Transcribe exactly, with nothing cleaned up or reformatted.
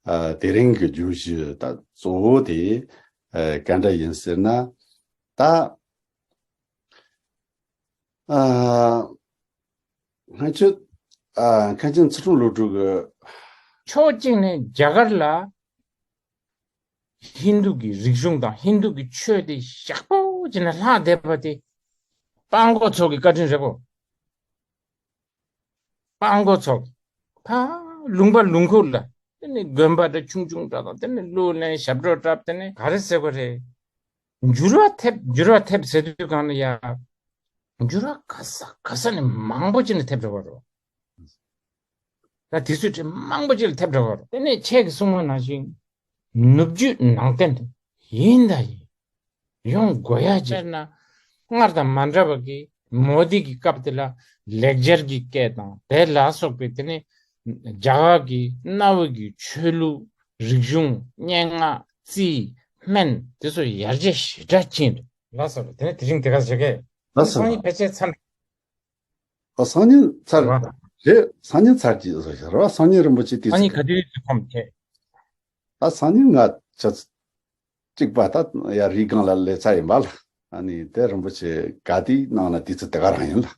ཨ་དེ་རིང་གི་བརྗོད་གཞི་ད་གཙོ་བོ་དེ་ཨ་ག་འདྲ་ཡིན་ཟེར་ན། ད་ཨ་ང་ཚོས་ཨ་མཁན་ཆེན་ཚུལ་ཁྲིམས་བློ་གྲོས་ཀྱི། ཕྱོགས་གཅིག་ནས་རྒྱ་གར་ལ་ཧིན་རྡུ་གི་རིག་གཞུང་དང་ཧིན་རྡུ་གི་ཆོས་དེ་ཞག་པོ་ཅིག་ནས་ལྷག་བསྡད་པ་དེ་སྤྲང་པོ་ཚོ་གི་བཀའ་དྲིན་རེད་པོ། སྤྲང་པོ་ཚོ་གི་ཕ་ལུང་པ་ལུང་ཁུག་ལ་དེ་ནས་དགོན་པ་འདྲ་ཆུང་ཆུང་འདྲ་དང་དེ་ནས་གླུ་ལེན་ཞབས་བྲོ་འཁྲབ། དེ་ནས་ག་རེ་ཟེར་དགོས་རེད། འགྱུར་བ་ཐེབས་འགྱུར་བ་ཐེབས་ཟེར་དུས་གང་ལ་ཡ། འགྱུར་བ་ག་ས་ག་ས་ནས་མང་པོ་ཅིག་ནས་ཐེབས་འགྲོ་བ་རེད། ད་དུས་ཚོད་དེ་མང་པོ་ཅིག་ལ་ཐེབས་འགྲོ་བ་རེད། དེ་ནས་ཁྱེད་ཀྱིས་གསུངས་པ་ནང་བཞིན་ནུབ་རྒྱུད་ནང་བསྟན་དེ་ཡིན་ད་ཡིན། ཡོང་དགོས་ཡ་ཅིག་དཔེར་ན་སྔར་དང་མ་འདྲ་བ་གི་མོ་དི་གི་སྐབས་དེ་ལ་ལེགས་སྦྱར་གྱི་སྐད་དང་དེ་ལ་སོགས་པའི་དེ་ནས་རྒྱ་གར་གྱི་གནའ་བོའི་གི་ཆོས་ལུགས་རིག་གཞུང་སྙན་ངག་རྩིས་སྨན་དེ་ཚོ་ཡར་རྒྱས་ཞེ་དྲག་ཕྱིན་རེད། ལགས་སོ། དེ་ནས་དེ་རིང་དེ་ག་བྱེད་གས། ལགས་སོ། སང་ཉིན་ཕལ་ཆེར་ཚར། ཨ་སང་ཉིན་ཚར་རེད། རེད། སང་ཉིན་ཚར་གྱི་བཟོ་ཞིག་རེད་བ། སང་ཉིན་རིན་པོ་ཆེ་དུས་སང་ཚོད་ཉིན་ག་དུས་ཚོད་ཁོམ་ཁྱེད། ད་སང་ཉིན་ང་ཆ་ཚ་གཅིག་པ་ད་ཡ་རི་སྒང་ལ་ལས་ཚ་ཡིན་པ་ལ། ཨ་ནི་དེ་རིན་པོ་ཆེ་ག་དུས་གནང་ན་དུས་ཚོད་དེ་ག་རང་ཡིན་ལ།